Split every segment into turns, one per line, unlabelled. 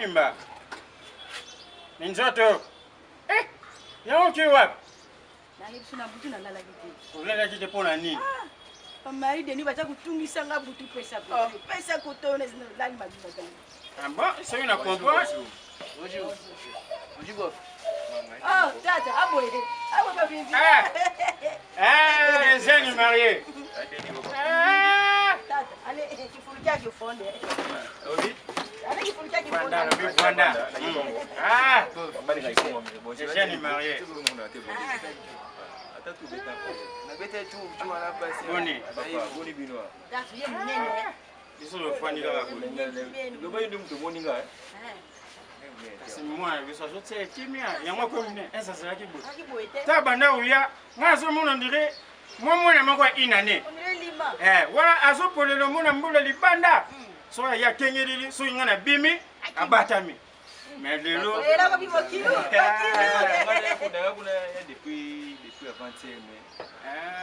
Mobimba. Minzoto. Eh, yango oke wapi?
Nayebi biso na butu nalalaki te.
Olalaki te mpo na nini?
Ah, bamari deni baza kotungisa nga butu pesa koto oh. pesa koto nalali mabimba.
Ah bon, soki na comprendre.
Bonjour. Bonjour, bof.
Oh, tata, aboye. Aboye babibi.
Ah, ah les jeunes mariés. Ah.
Tata, allez, kifulu kyake ufonde.
Obi?
Allez, kifulu kyake ufonde.
Vanda, lobi vanda. Ah. Les jeunes mariés. Boni.
Boni bino.
Tata, ye munene.
Biso tofandi kaka boye.
Loba yo nde moto omoni nga.
Kasi mwana biso azotia kimia yango akomi ne ese azalaki boye. Ta banda oya nga azomona ondire mwa mwana moko ya une année. Eh, wana azopolela omona mbula libanda. Hmm. Soki aye akengeleli soki nga nabimi abatami. Mais lelo
depuis depuis avant-hier mais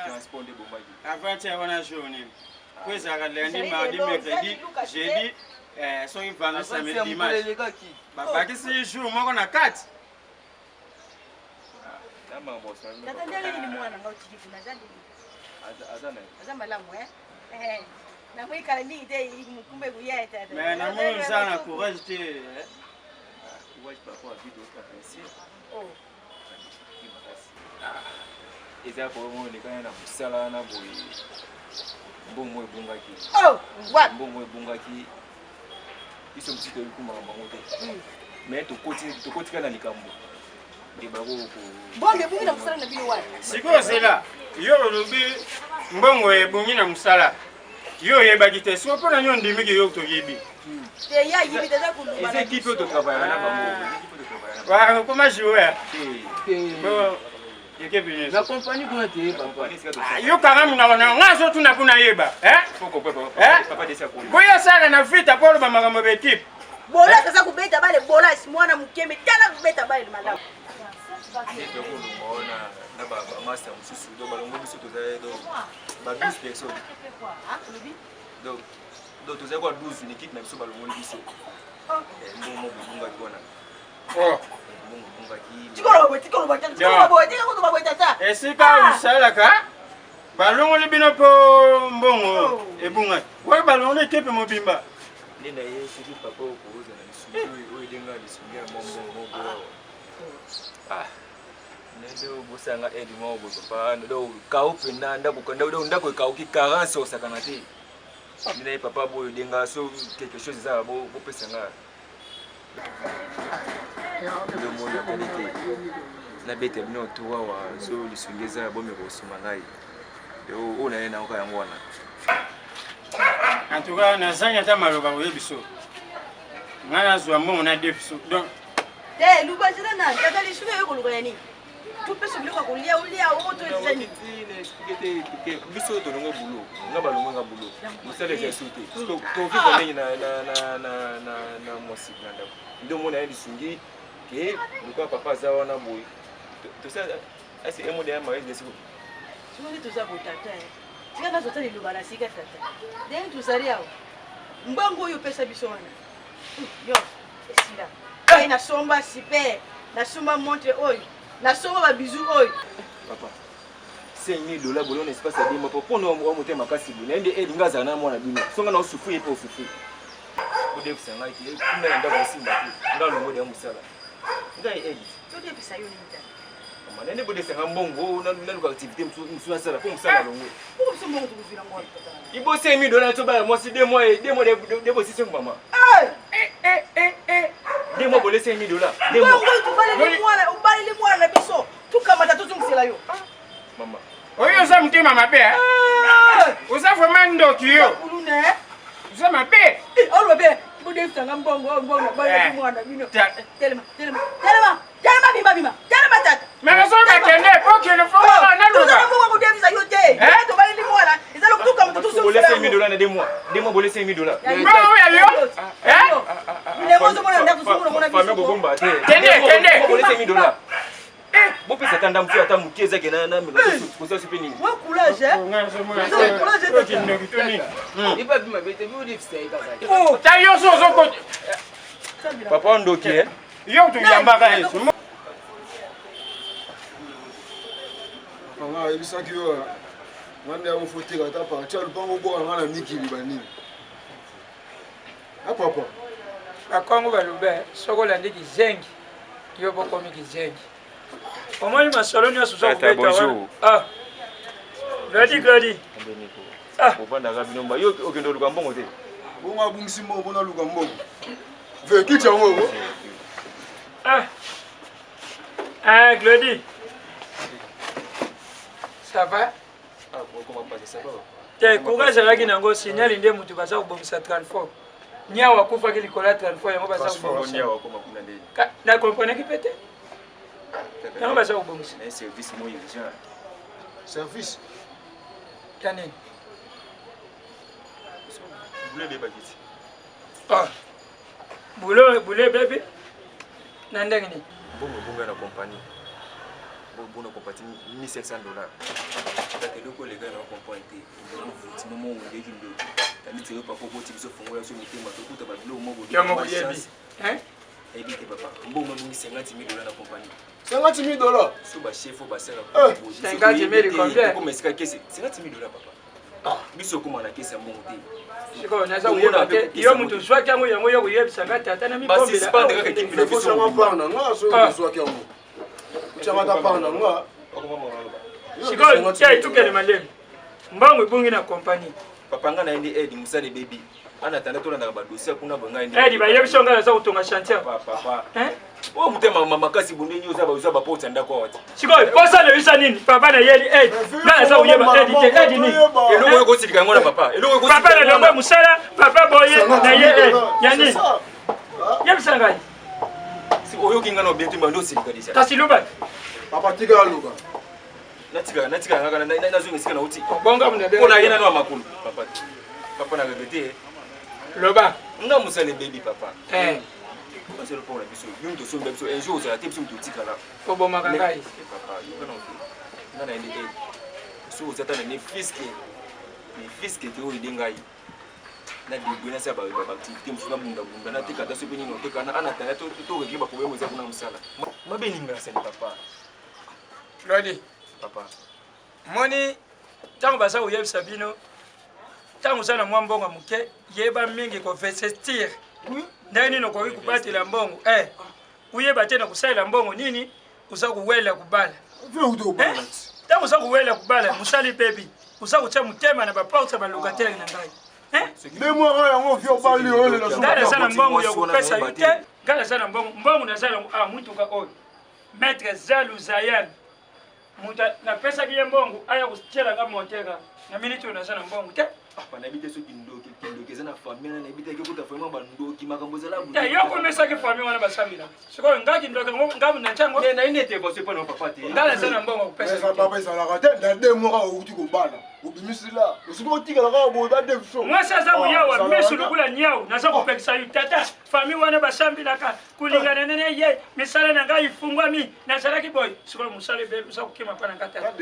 transport nde ebomaki.
Avant-hier wana jour nini? Po ezalaka lundi, mardi, mercredi, jeudi, eh, soki vendredi, samedi, dimanche. Babakisi jour moko na kati.
Tata ndenge nini mwana nga otiki kuna aza ndenge? Aza malamu eh? Eh, namoni kala mingi te mokumba ekoya tata.
Mais namoni oza na courage te. Eh?
Courage par rapport à vie d'autres apprécier.
Oh.
Eza problème oyo elekani na mosala wana boye mbongo ebungaki
oh,
mbongo ebungaki biso mosusu toyebi kumaka bango te hmm. mais tokotika na likambo
mbongo ebungi na mosala na bino wapi
sikoyo zela yo olobi mbongo ebungi na mosala yo oyebaki te sikoyo mpo na nini ondimiki yo toyebi
eza ekipe oyo totravaillaka na bango
okoma joueur
na kompani kuna te papa
ah, yo kanga monoko na nga azotuna mpo nayeba boye asala na vita mpo oloba makambo ya ekipe
bolas aza kobeta bale bolas mwana mokeme tala kobeta bale malamu
nde tokolongwa wana na bamasta mosusu donc balongo biso tozali ba 12 personnes donc donc tozali kwa 12 na équipe na biso balongoli biso oh. eh, mbongo bobungaki wana
oh.
esika
ah. osalaka balongoli bino mpo mbongo oh. ebungaki oyo balongoli ekipe mobimba
nde na ye soki papa okoza na lisungi oyo edenga lisungi ya mwa mbongo moko awa ah. Nde obosanga aide moko boye papa donc kao mpenza ndako ndako ekauki carence osakana te nde naye papa boyo denga so quelque chose eza bopesa nga nde omoni atali te nabeta bino tour awa so lisungi eza bomeka kosuma ngai oyo naye nayoka yango wana
en tout cas nazangi ata maloba koyebi so ngai nazwa mbongo na defiso donc
te luba zela na tata lisusu oyo koluka ya nini topesa biloko ya kolia olia oyo to eza nini
biso tolongo bulo nga balongo nga bulo mosala eza esu te tovivre ndenge na mwasi na ndako nde omona ye lisungi ke lokola papa aza wana boye tosala ese emode ya mariage desiko
soki toza botata tika nazwa ta liloba na sika tata ndenge tozali awa mbongo oyo opesa biso wana nyonso esila ngai nasomba super nasomba montre oyo nasomba babizu oyo
papa 5000 dollars bolona espace ya demo mpo na wa motema makasi boye naye nde elinga azala na mwana bino songa na osufri ye mpe osufri bodefisa ngai te kuna na ndako esimba te ngai alongo deya mosala ngai edi
todefisa yo nini tata
mama nde bodesanga mbongo naluka activité mosusu nasala mpo mosala alongo ibo 5000 dollars tobala mwasi deux mois deux mois de bosisi mama deux mois bole 5000 dollars
obaleli mwana na biso tukamata tozongisela yo
mama
oyo oza motema mabe oza vraiment ndoki yo oza mabe
olobe bodefisanga mbongo mbongo baleli mwana bino telema telema telema Telema bima bima. Telema tata.
Mais nazo bakende po kende fo na luka.
Toza mbongo kodebisa yo te. Eh to baleli mwana. Eza lokutuka moto tusu.
Bolé 5000 dollars na 2 mois. 2 mois bolé 5000 dollars.
Mbongo ya yo. Eh?
Ndeko ozomona ndako sungula mona biso.
Famille bobomba te.
Kende kende.
Bolé 5000 dollars. Eh, bopesa ata ndambo ata moke ezaki na na kosa sope nini
wa courage eh
courage
te
ta yo so ozokota.
Papa ndoki eh?
Yo toyambaka ye.
Papa nga ayebisaki yo nga nde yango foteka ata parti ya lupango obwaka nga na mikili banini a papa.
Bakongo baloba soki olandi kizengi yo bokomi kizengi. Omoni masolo nyonso oza kobeta wana. Ah. Gladi Gladi.
Ah. Ovandaka bino mba yo okende oluka mbongo te.
Bongo abungisi mbongo mpona aluka mbongo. Vekiti yango.
Ah. Ah, Glody. Ça va?
Ah, comment passer ça va?
Te, courage azalaki nango signal nde moto baza kobongisa transport. Niawa akufaki likolo ya transport yango baza kobongisa.
Niawa akoma kuna nde.
Na comprenaki pe te. Yango baza kobongisa.
Un service moi urgent.
Service?
Ya nini?
Boulot ebebaki ti.
Ah. Boulot, boulot ebebi? Na ndenge nini?
Mbongo ebonga na compagnie. Bongo na compagnie 1500 dollars. Kaka eloko eleka na comprendre te. Votima moko ndeki ndoki. Tandis que papa oboti biso fongola biso mitema tokuta ba biloko moko.
Yo moko yebi. Hein?
Yebi te papa. Mbongo ebongi 50 000 dollars na compagnie.
50 000 dollars.
So ba chef ba sala.
50 000 combien?
Comme esika kesi 50 000 dollars papa. Biso okoma na kesi ya mbongo te.
Sikoyo naza koyeba te yo moto ozwaki yango yango yo koyebisa nga tata na
mibombela kaka ekipe na biso.
Osanga part na nga soki ozwaki yango. Otyaka ata part na nga.
Sikoyo tia etukele malemi. Mbongo ebungi na compagnie.
Papa nga na ye nde aide mosala ebebi. En attendant tolandaka ba dossier kuna bo ngai nde.
Aide bayebisi yo ngai naza kotonga chantier.
Papa. Hein? Oyo motema makasi bonde nini oza oza ba porte ya ndako awa ti.
Sikoyo posa na yosa nini? Papa na yeli aide. Ngai naza koyeba aide te aide nini?
Eloko oyo kosilika yango na papa. Eloko oyo
kosilika. Papa na longwe mosala, papa boye na ye aide. Ya nini? Yebisa ngai.
Oyoki ngai na bien te mbando osilika deja.
Kasi loba.
Papa tika aloba.
Natika natika kaka nazonga esika nauti.
Bonga muna
Mpo na ye nano ya makolo. Papa. Papa na regrete.
Loba.
Nga mosala ebebi papa.
Eh.
Osala mpo na biso. Yo moto osombi biso un jour ozala te biso moto otikala.
Obomaka ngai.
Papa, yoka na oke. Nga na yende soki oza ata na ne fiske. Ne fiske te oyo ede ngai. Na débrouille nasala ba activité mosusu nabundabunda nateka ata soki nini oteka na anatanda to regle ba problème eza kuna mosala. Mabe nini nga nasali papa.
Lodi.
Papa.
Moni ntango baza koyebisa bino ntango oza na mwa mbongo moke yeba mingi kovestir ndenge nini okoki kobatela mbongo eh, oyeba te na kosalela mbongo nini oza kowela kobala ntango oza kowela kobala mosali bebi oza kotya motema na baporte ya balocataire na ngai ngai naza na mbongo ya kopesa yo te ngai naza na mbongo mbongo naza yango ah motuka oyo maître zalu zayan moto napesaki ye mbongo aya kotiela nga montera na miniti oyo naza na mbongo te.
Papa nayebi te soki ndoki kindoki eza na famille wana nayebi te ekekuta famille wana bandoki makambo ezala
te yo komesaki famille wana basambela sikoyo nga kindoki yango nga na ntiango
te nayebi nde intervention epa na papa te
nga naza na mbongo kopesa
papa ezalaka te na de mois outi kobala obimisi la osoki otikala kaka boye badeviso
mwasi aza koyawa misu lokola niau naza kopekisa yo tata famille wana basambelaka kolingana nene ye misala na ngai ifungwami nazalaki boye sikoyo mosala ebele oza kokima mpa na ngai tata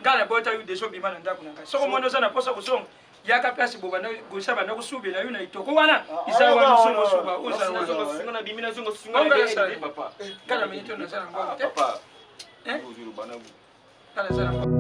ngai nabota yo deja obima na ndako na ngai soki omoni oza na mposa kozonga yaka place bobanda gosa banda kosubela yo na etoko wana eza wana ozonga osuba ozangai na minute oyo naza na mbongo te ngai naza na mbongo.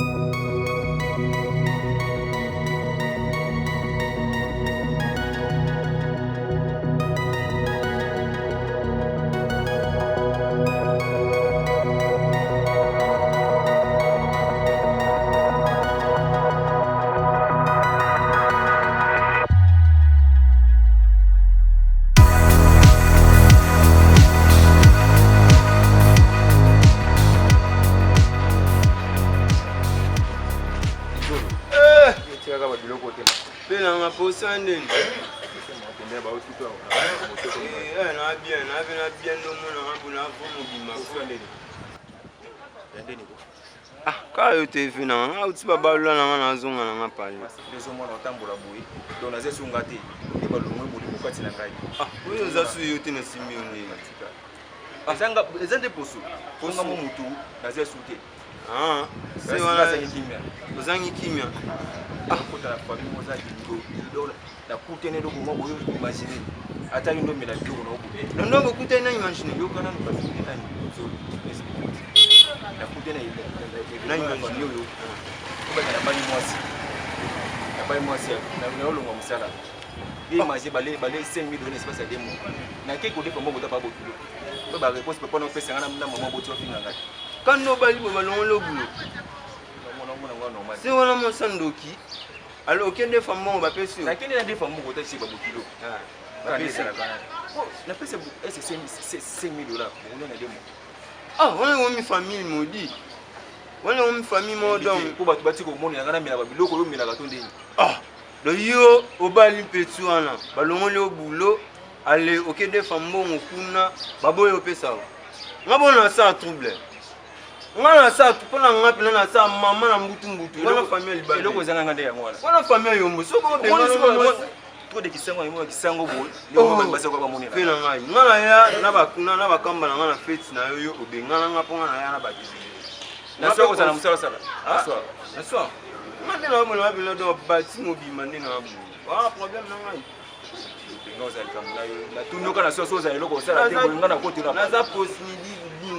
Mpe na maposa ndeni na bien na bien na bien ndomona nga na fo mobima Ah, kaka yo te vi na nga auti babalula na nga nazonga na nga pale
ezomona otambola boye donc naza esunga te nde balongwe molimo kati na ngai
ah, oyo oza su yo te nasimbi yo nde
eza nde poso ponga mo motu naza esu te.
Ah, se wana ozangi kimia.
Okota na famille moko oza kindoki. Nakutani eloko moko oyo imagine. Ata yo ndomela biloko na obo.
Nondongo okutani na imagine.
Yoka nanu kasi nani zolo. Nakutani na famille oyo. Obaka na bali mwasi. Na bali mwasi na olongwa mosala. Ye imagine bale bale 5000 dollars espace ya 2 mois. Nakei kodefa mbongo ta pa bokilo. Ba ba réponse papa na opesa nga na mama boti ofinga ngai.
Kando obali bo balongoli obulo. Se wana mwasi ndoki. Alors okende defa mbongo bapesi yo.
Nakende na defa mbongo ta chez babokilo.
Ah. Bapesi.
Napesa ese 5000 dollars bokolia na demo.
Ah, wana omi famille maudit. Wana omi famille moko donc.
Po bato bati komonela nga namela ba biloko oyo omelaka to ndeni.
Ah, donc yo obali petit wana balongoli yo boulot ale oke defa mbongo kuna baboyi opesa yo. Nga bona nasala trouble. Nga nasala mpo na nga mpena nasala mama na mbutu mbutu. Wana famille ya libabe.
Eloko ezanga nga nde yango wana.
Wana famille ya yombo. Soki obengana
trop de kisango yango kisango boye nde basi kwa bamonela.
Mpe na ngai nga na ya na bakuna na bakamba na nga na feti na yo yo obengana nga mpo nga na ya na bato.
Na soir kozala mosala sala. Na soir.
Na soir. Nga nde na bomona bino donc bati mobima nde na boye. Wana problème na ngai.
Nga ozala likambo na yo. Natunoka na soir so ozala eloko osala te boye nga na kotela.
Naza post midi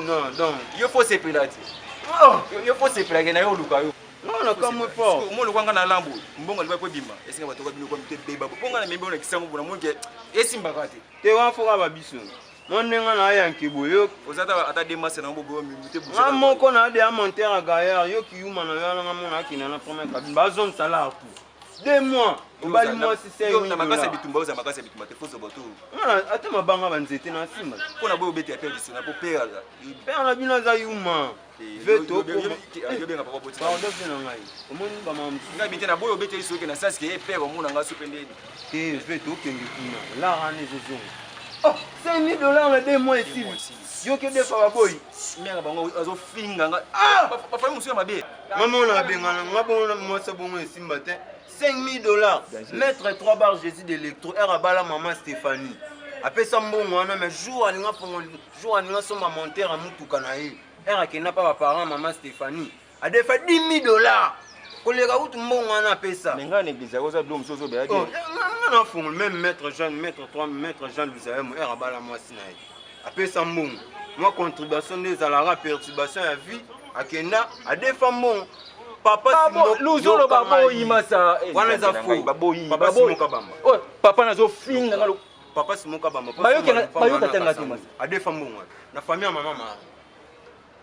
non donc.
Yo faut sepela te. Yo faut sepela ke na yo oluka yo.
Non, na kamwe fort.
Mo lokwa nga na lambo, mbongo liba ko bima. Esinga bato ka biloko mite beba. Po nga na membe na kisango bona monke esimbaka te.
Te wana foka ba biso. Mo ndenge na ya nkebo yo.
Oza ata ata demase na bobo mite
bouger. Nga moko na de monter à gaillard yo kiyuma na yo nga mona akina na première cabine. Ba zone salaire tout. 2 mois. Obali mwasi 5
Yo na makasi ya bitumba oza makasi ya bitumba te fozo bato.
Nga ata mabanga ba nzete na simba.
Pona boyo obeti ya père disona po père.
Père na bino aza yuma. Veto
yobenga papa boti.
Pardon mpe na ngai. Omoni ba mama mosusu.
Ngai bite na boyo obeti soki na sasi ke père omona nga sope ndeni.
Te veto okende kuna. Lara wana ezozonga. Oh, 5000 dollars na 2 mois esili. Yo ke defa baboyi.
Mère bango azofinga nga. Ah, bafami mosusu ya mabe.
Mama ona abengana nga bongo na mwasi bongo esimba te. 5000 dollars. Maître 3 bar Jésus d'électro R abala maman Stéphanie. Apesa mbongo wana mais jour alinga fongo jour alinga somba monteur ya mutuka na ye. R akenda pa ba parents maman Stéphanie. Adefa 10 000 dollars. Koleka kutu mbongo wana apesa.
Mais nga na église oza biloko mosusu ozobela te.
Nga na fongo même maître Jean maître 3 maître Jean Luzaemo R abala mwasi na ye. Apesa mbongo. Mwa contribution nde ezalaka perturbation ya vie akenda adefa mbongo. Papa Simon
Luzolo baboyi masa.
Wana eza faux.
Baboyi.
Papa Simon Kabamba.
Oh, papa nazofinga nga.
Papa Simon Kabamba.
Bayoka bayoka tanga te masa.
Adefa mbongo na famille ya mama Marie.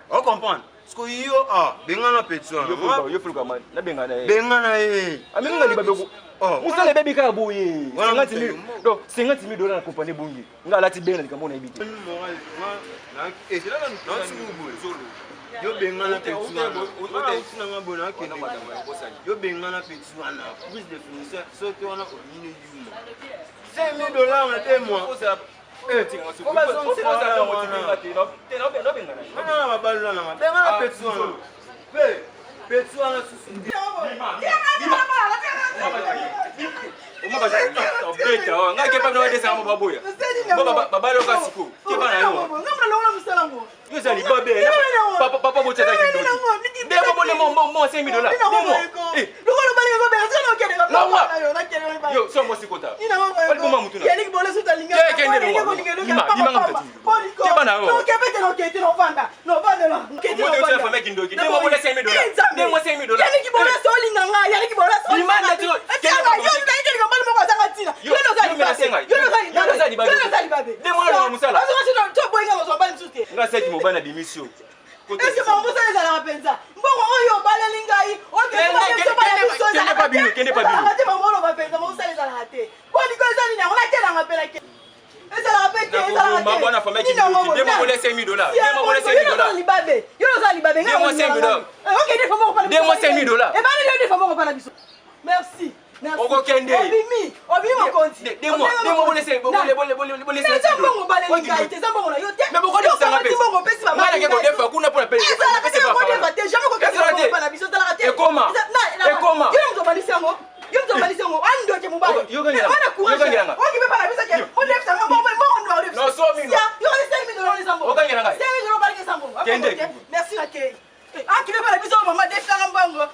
O comprendre? Parce que yo ah bengana petit wana.
Yo fuluka mani. Na bengana ye.
Bengana ye.
Aminga libabe ko.
Oh,
Musala ebebi kaka boye. 50 000. Donc 50 000 dollars na compagnie bongi. Nga alati bena likambo na yebi te.
Moral na eh na suku boye. Yo bengana petit wana. Wana uti na nga boye na kende. Yo bengana petit wana. Prise de fournisseur soki wana omine yuma. 5000 dollars na 2 mois. Eh, wana babalula nanga. Bengana petit wana. Pe petit wana susu.
Nga kepa bino badesaka mo baboya babaloka siko keba na yo yo eza libabe papa boti azaki ndoki nde bobole mo 5000 dollars yo so mwasi kota baliboma mutu na keba na yo kindoki nde mobole 5000 dollars nde mo 5000 dollars nga saki mobali na bimisi yo
Est-ce que bango mosala ezalaka mpenza mbongo oyo obaleli ngai
Kende pa bino, kende pa bino.
te bango oloba mpenza mosala ezalaka te boliko eza nini yango natelanga mpe nake ezalaka mpe te
Nakoboma bwana famille kindoki. Nde mobole 5000 dollars. Nde mobole 5000 dollars.
libabe yo oza libabe
Nde mwa 5000 dollars. Nde mwa 5000 dollars.
ebani yo defa moko pana biso merci
Okokende.
obimi obimi mokonzi
Nde mwa nde mobole se bole bole bole bole
eza mbongo obaleli ngai te eza mbongo na yo te
Mais bokoli
Yo
bisanga
okamati
pe.
mbongo opesi
Nga nake kodefa kuna mpona pe.
ezalaka te
Pese ba
kodefa te jamais kokende
Ezala te.
mbongo pana biso ezalaka te
Ekoma. Ekoma.
Yo moto obalisi yango yo moto obalisi yango andoke mobali
Yo kangelanga.
wana courage
Yo kangelanga.
okipe pana biso ke odefisa ngo mbongo mbongo ndo odefisa
Non, so mino.
yo kasi 5000 dollars eza mbongo
Okangela ngai.
5000 dollars obaliki eza mbongo
Kende.
merci na kei. Akipe bana biso mama defisaka mbongo.